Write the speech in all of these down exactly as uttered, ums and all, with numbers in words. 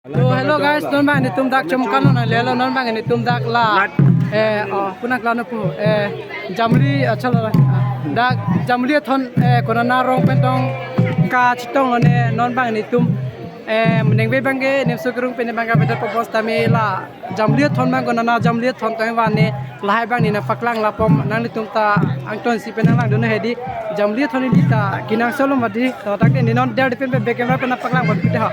So, hello guys, non bang netum dak chom kan non lelo, non bang netum dak la. Eh, oh, punak la no pu. Eh, Jamli, achala la. Dak Jamli thon, eh, konana rong pen tong kachetong lone, non bang netum. Eh, meneng be bang ke, nem so kerung pen bang ka bedo popos tame la. Jamli thon bang konana Jamli thon tame van ne, lahai bang ne nangpaklang lapom, nanglitum ta angton si pen nanglang dun hedi. Jamli thon ili ta, kinang solo madi, to tak ne non der pen be camera pen nangpaklang bot pite ha.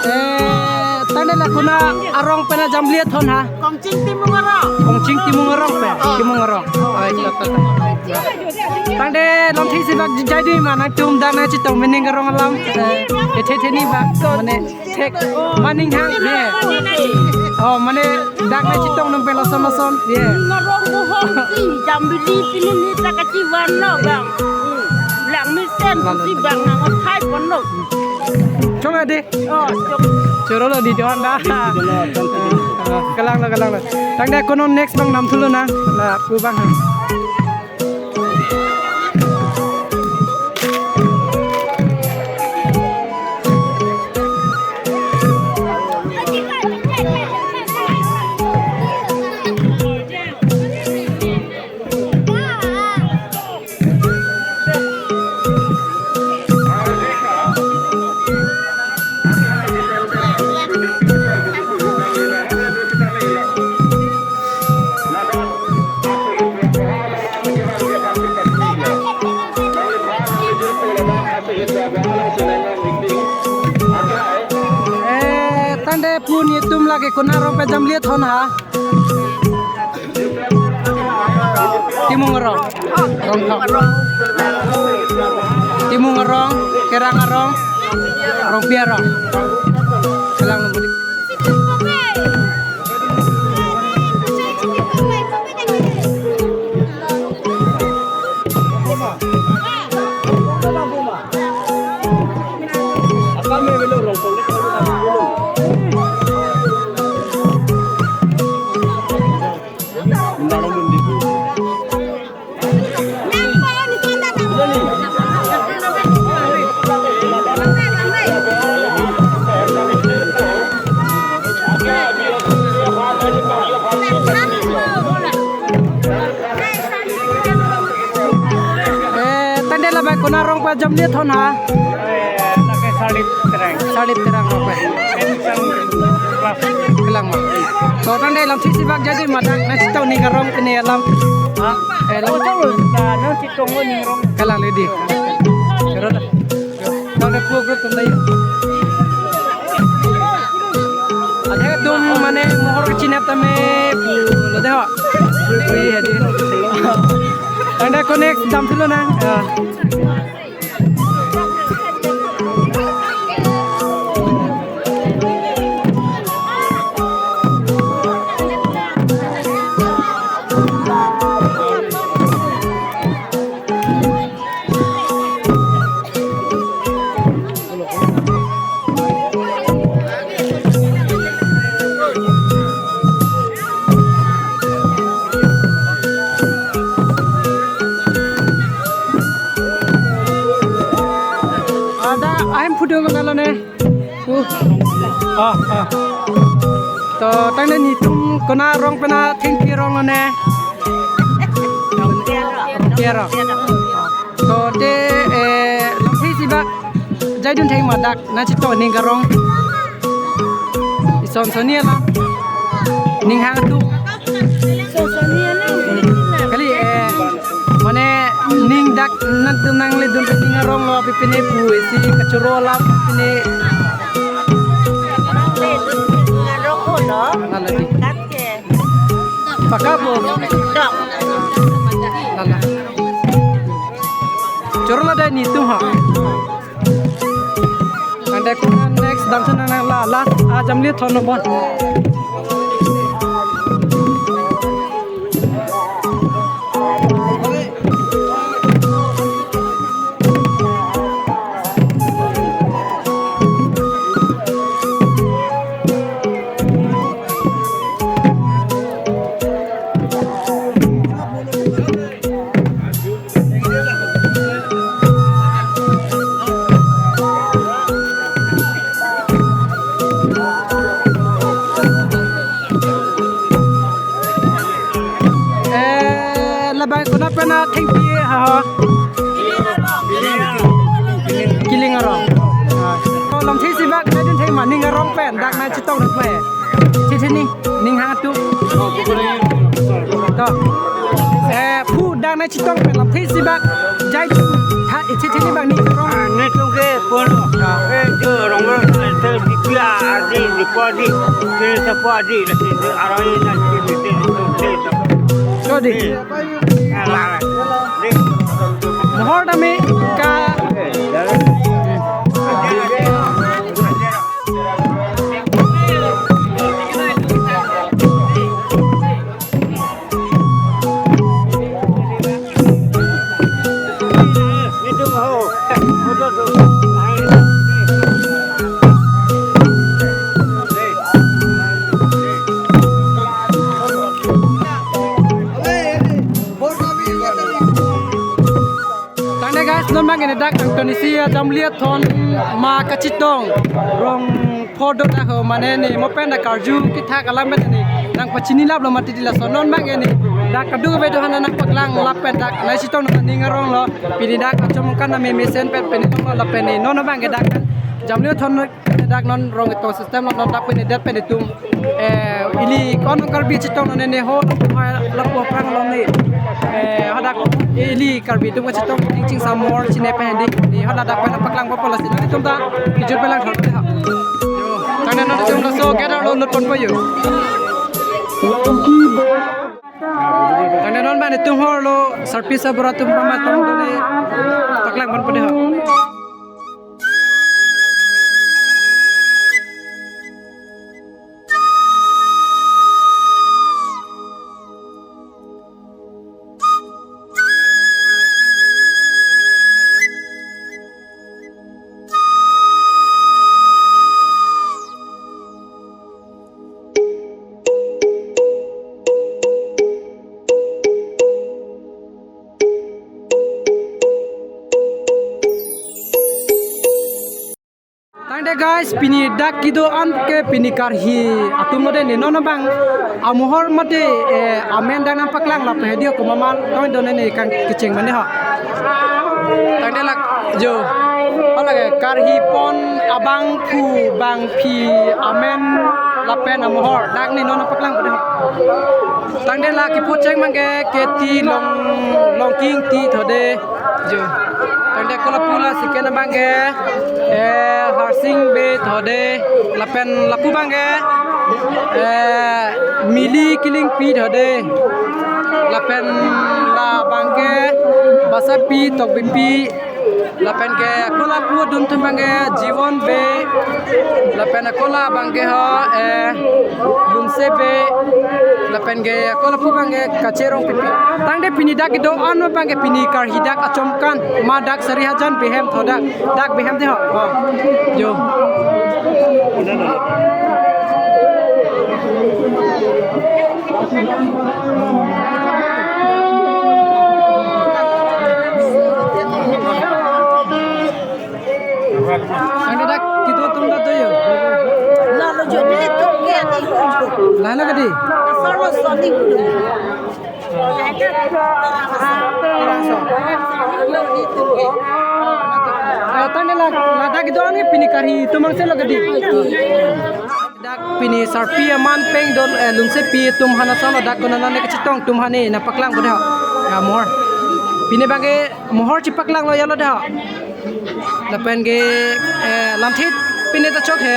Eh, tangte la konat arong pen Jamli thon ha? Kongching Timung arong. Kongching Timung arong pen. Oh. Timung arong. Oh, iya, iya, iya. Tangte longthisi bak jai dui ma nangtum dak nangchetong mening arong alam. Eh, the the ni bak mane. Thek, maning hang, ye. Oh, mane, dak nangchetong nang pen lason lason, ye. Ngarong buhong si, Jamli pini ni ta kachivan lo bang. Lang mesen si bang nang othai pon lo. Chong ade. Oh, chong. Choro lo di doan da. Ah, kalang lo, kalang lo. Tangte konon next bang namthulo nang. La, pu bang. Eh, tangte pu netum lake konat arong pen Jamli thon ha? Timung arong. Rongthok. Timung arong, Kerang arong, Rongpi arong. Kalang lo budi. Eh, tangte la bang konat arong pen Jamli thon ha? Eh, lake Sarlip Terang. Sarlip Terang arong pen. Kelang ma. To tangte longthisi bak jai dui ma dak nangchetong ning arong pini alam. Ha? Eh, lam. Oh, chong lo, ta nangchetong lo ning arong. Kalang lo di. Choro da. Tangte pu group atum dai. Ade atum mane mohor kachinep tame pu lo de ho. Pu pu hedi. Tangte konek damthulo nang. Ya. Ada ahem phudu nalo ne. Uh. Ah, ah. To tangte netum konat arong pen thengpi arong ne. Rongpi arong. To te, eh, longthisi bak jai dun thek ma dak nangchetong ning arong. Ison soni alam. Ning hang tu. Kali, eh, mane ning dak nangtum nangle dun ning arong lo pi pine pu isi kachoro alam pine. Arong lo. Nalo di. Paka bo. Dok. Nalo. Choro la dai netum ha. Ante kuna next damsi nang la last ajamli thon non bon. Eh, labang kuna pena thengpi ha ho. Kiling arong. Ah. Ko lamthe isi bak, na dun theng ma ning arong pen dak na chetong ruk me. Chethe ni, ning hang tu. To. Eh, phu dak na chetong pen lamthe isi bak. Jai tu. Tha, chethe ni bang ning arong. Ah, netum ke pon. Ah. Eh, jo rong rong, eh, tel bipia adi, dipo adi, tel sepo adi, nasi arong ini nasi, nasi, nasi, nasi. Sodi. Mohor dame ka. Tangte guys, non bang ini dak angton isi ajamli athon ma kachetong rong pho do dak ho, mane ni mo pen dak karju kethak alam pen ni nangpachini laplo mati di laso. Non bang ini dak kadokave do hana nangpaklang lapen dak nai chetong nang ning arong lo. Pini dak achom kan na me mesen pen pen tong lapen ni non bang ke dak jamli athon dak non rong ito system lo, non dak pen ni det pen itum. Eh, ili ko-an Karbi chetong non ne ho, lapu aphrang lo ni. Eh, hadak ili Karbi atum kachetong chingching samor chine pen di. Ni hadak dak pen paklang po lasi nangtum ta kejut pelang thot ha. Yo, tangte non itum laso gather lo lut ponpo yo. Tangte non bang itum hor lo service abra atum pamatong do ne paklang ponpo de ha. Tangte guys, pini dak kedo-an ke pini karhi atum lo de ni, non bang amohor mate, eh, amen dak nangpaklang lapen hedi ko mamal tong do ne ni kang kecheng mane ha. Tangte lak jo. Hala ke karhi pon abangphu bangphi amen lapen amohor dak ni non paklang pada. Tangte lak kepu cheng bang ke Keti Long, Longking Ti thode. Jo. Tangte kola pula second bang ke, eh, Harsing Bey thode. Lapen lapu bang ke, eh, Mili Kilingpi thode. Lapen la bang ke Basapi Tokbipi. Lapen ke kola pu dun thum bang ke Jiwon Bey. Lapen kola bang ke ho, eh, Lunse Bey. Lapen ke kola pu bang ke Kache Rongpipi. Tangte pini dak kedo-an bang ke pini karhi dak achom kan ma dak sari hajan behem thodak. Dak behem de ho. Oh. Jo. Tangte dak kedo atum dak do yo. Lalo jo netum ke ani. Lalo ke di? Asal lo soni bulu. Eh, tangte la, ladak kedo-an ke pini karhi atum angse lo ke di? Dak pini sarpi aman peng don, eh, Lunsepi atum hana salo dak konat nane kachetong atum hane nangpaklang pada. Ya, mohor. Pini bang ke mohor chepaklang lo ya lo dak. Lapen ke, eh, lamthe pini ta chok he.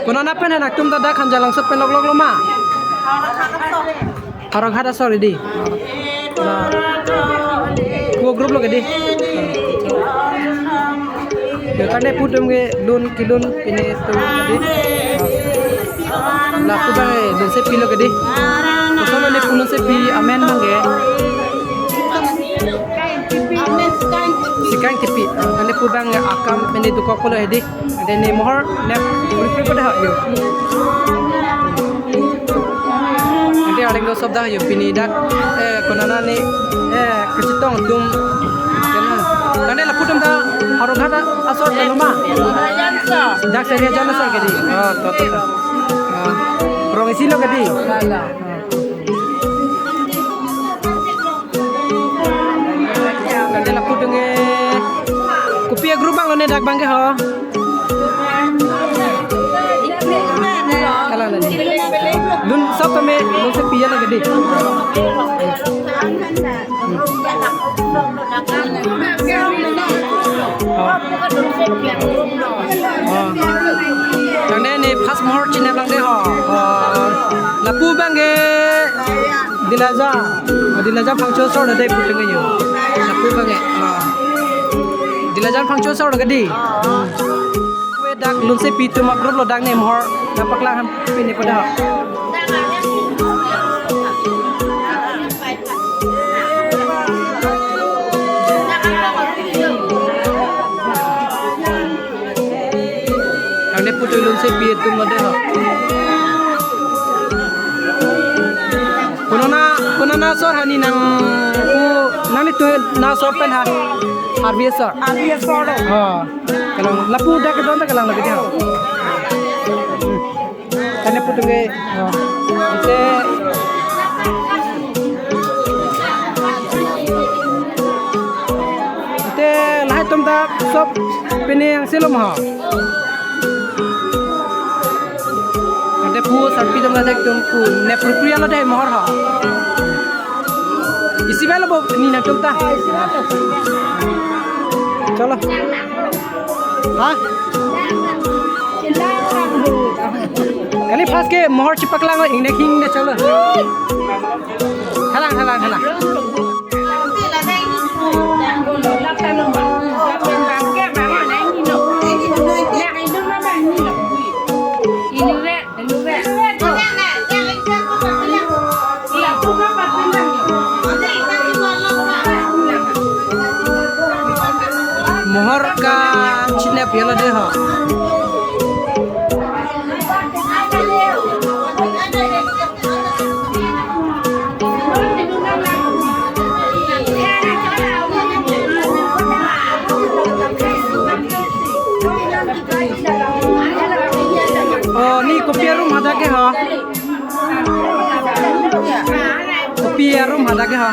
Konat pen he nangtum ta dak Hanjalangso pen lok lok lo ma. Arong hada sorry di. Pu group lo kedi. Yo, tangte pu atum ke lun kelun pine atum kedi. Lapu abang ke lunsepi lo kedi. Kosonlo ne pu lunsepi amen abang ke? Sikaing Tipi. Tangte pu abang ke akam pine dokok pulo hedi. Ante ne mohor ne pripri pada yo. Ante aling do sobda yo pini dak, eh, konana ne, eh, kachetong atum. Kena. Tangte lapu atum ta Howraghat asor ta loma. Dak Sarihajan asor kedi. Oh, to, to, to. Ah, rong isi lo kedi. Tangte lapu atum ke kopi a-group abang lo ne dak abang ke ho? Kalang lo ne. Lun sab tame lunsepi lo kedi. Oh. Oh. Tangte ne first mohor chinep lang de ho. Oh. Lapu abang ke Dilaja. Oh, Dilaja Phangcho asor lo dei pu atum ke yo. Lapu abang ke. Oh. Dilaja Phangcho asor lo kedi. Pu dak lunsepi atum a-group lo dak ne mohor nangpaklang han pine pada ho. Tangte pu atum lunsepi atum lo de ho. Konana, konana asor hani nang pu, nanglitum na asor pen ha? Arvi asor. Arvi asor lo. Ha. Kalang, lapu dak kedon ta kalang lo kedi ho. Tangte pu atum ke, oh, ante, ante lahai atum ta sob pine angse lo ma ho. Ante pu sarpi atum ta dek atum pu ne pripri lo dei mohor ho. Isi belo bo ni nangtum ta. Chalo. Ha? Kali first ke mohor chepaklang ingne king ne chalo. Halang, halang, halang. Mohor kachinep yalo de ho. Oh, ne kopi arum hadak ke ho? Kopi arum hadak ke ho?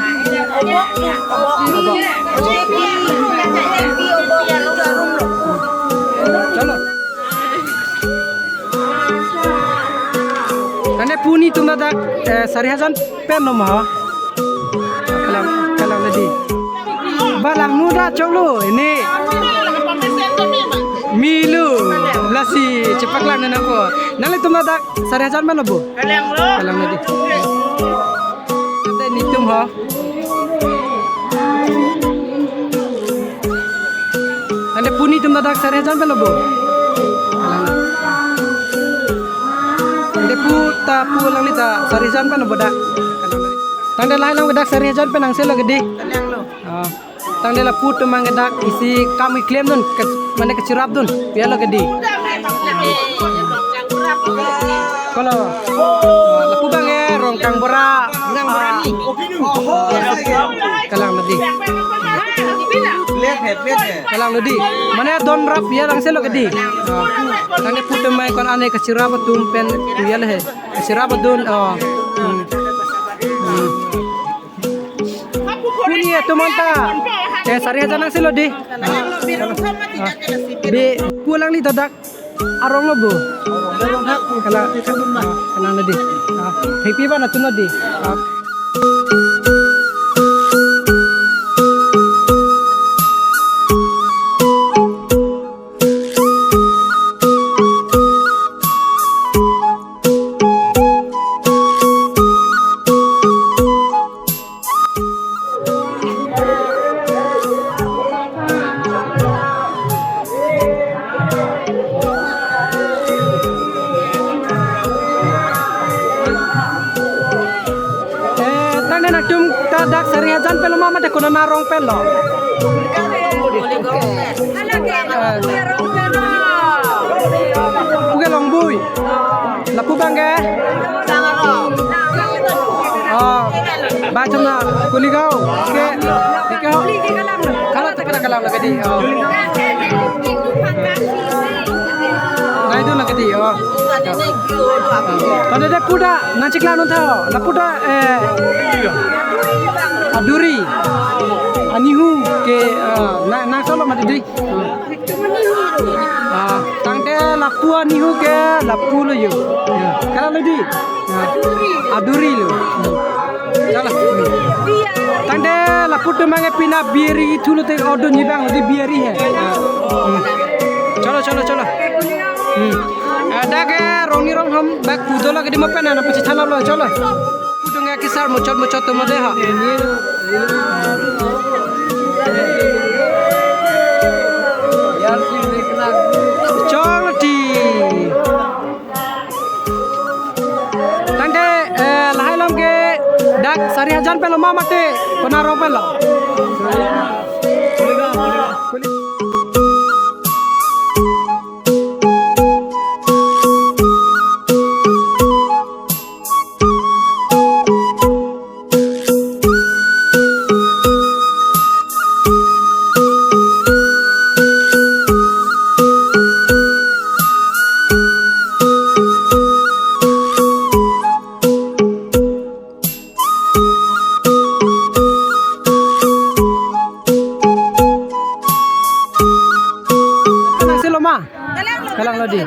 Chalo. Tangte pu netum ladak, eh, Sarihajan pen lo ma ho? Kalang, kalang lo dei. Ba langno da choklo, ne. Melo, lasi chepaklang nangpo. Nanglitum ladak Sarihajan pen lo bo? Kalang lo. Kalang lo dei. Tangte netum ho? Tangte pu netum ladak Sarihajan pen lo bo? Tangte pu ta pu alangli ta Sarihajan pen lo bo dak? Tangte lahai alam ke dak Sarihajan pen angse lo kedi. Ah. Tangte lapu atum abang ke dak isi kam keklem dun, ke, mane kachirap dun, pi alo kedi. Kolo, lapu abang ke Rongkang Bora. Rongkang Bora ni. Kalang lo dei. Plate hai, plate hai. Kalang lo dei. Mane don rap ya angse lo kedi. Tangte pu atum abang konane kachirap atum pen ya le he. Kachirap adun, oh. Hmm. Hmm. Pu ne atum anta. Eh, Sarihajan angse lo dei. Dei, pu alangli ta dak arong lo bo? Kalang, kalang lo dei. Ah, happy ba na atum lo dei. Ah. Jan pen lo ma mate konat arong pen lo? Pu ke Longbui. Lapu abang ke? Oh, ba chom na Kuligaon ke, ke ho. Kalau tak kena kalang lagi di. Oh. Nai tu lagi di. Oh. Pada de pu ta nangchiklo non tha. Lapu ta, eh, aduri, anihu ke, eh, na, nang solo mati di. Ah, tangte lapu anihu ke lapu lo jo. Ya. Kalang lo di? Ya. Aduri lo. Chala. Tangte lapu atum abang ke pini biri thu lo te order ni abang di biri he. Ya. Hmm. Chalo, chalo, chalo. Hmm. Ada ke rong ni rong ham bak pu dolo ke di ma pen na pachethang lo, chalo. Pu atum ke kesar muchot muchot atum lo de ha. Chalo ti. Tangte, eh, lahai alam ke dak Sarihajan pen lo ma mate konat arong pen lo? Kalang si lo ma? Kalang lo di.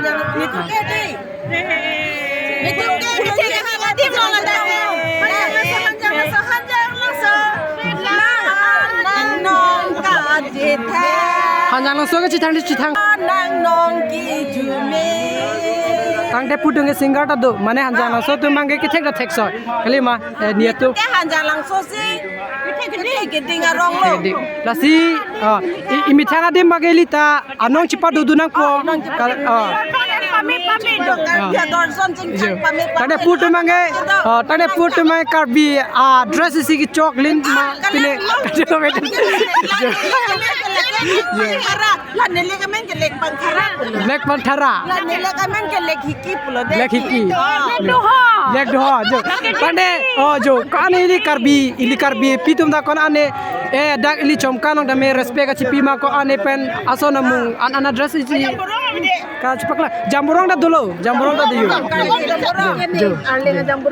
Hanjanglangso ke chethang di chethang. Tangte pu atum ke singer ta do. Mane Hanjanglangso atum abang ke kethek ta thekso. Kali ma, eh, niat tu. Ke Hanjanglangso si. Kethek keding arong lo. Kethek keding. Lasi, ah, i, i methang adim abang ke ili ta anong chepadodun nangpo. Anong chepadodun. Kal-, ah. Pame, pame do. Ah. Ya, dorson chingchang, jo. Pame, pame. Tangte pu atum abang ke, ah, tangte pu atum abang ke Karbi, ah, dress isi kechok lin ma, ah, pine. Kalang lo. Jo. La neli ke amen ke Lek Pangkhara pulo. Lek Pangkhara. La neli ke amen ke Lek Hiki pulo de. Lek Hiki. Ah. Lek Doho. Lek Doho, jo. Tangte, oh, jo. Ko-an ili Karbi, ili Karbipi atum ta ko-an, eh, dak ili Chomkan along tame respect kachipi ma ko-an pen ason amung an an address isi. Kachepaklang. Jamborong ta dolo. Jamborong ta do jo. Jo.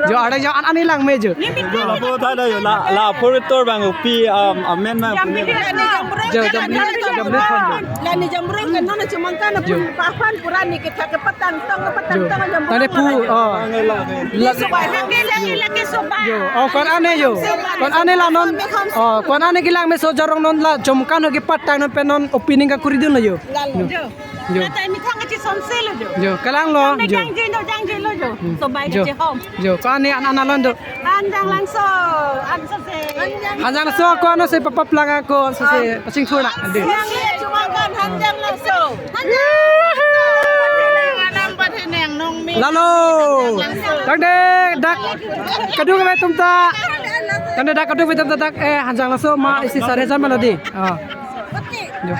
Jo, ada jo an an lang me jo. Lapu ta do jo. La, lapu torbang upi, um, amen ma. Jo, jambli, jambli pon jo. La ne Jamborong ke non Chomangkan jo. Aphan pura ne kethak kepatang tong, kepatang jo. Tong Jamborong. Tangte pu, oh. La, la ke sobai. Jo, oh, ko-an jo. Ko-an la non. Oh, ko-an kelang meso jarong non la Chomangkan ho kepatang non pen non opening kakuri dunlo jo. Lalo. Jo. Jo. Kata methang kachesonse lo jo. Jo, kalang lo, jo. Jangje lo, jangje lo jo. Hmm. Sobai jo. Kachehom. Jo, ko-an an an alon do. Hanjanglangso, ansose. Hanjanglangso ko-an se papaplang ko ansose. Ah. Kachingthur na. Ade. Yang ye cuma kan Hanjanglangso. Hanjanglangso. Lalo. Tangte dak kadung atum ta. Tangte dak kadung atum ta dak, eh, Hanjanglangso ma isi Sarihajan ma lo di. Ah. Jo.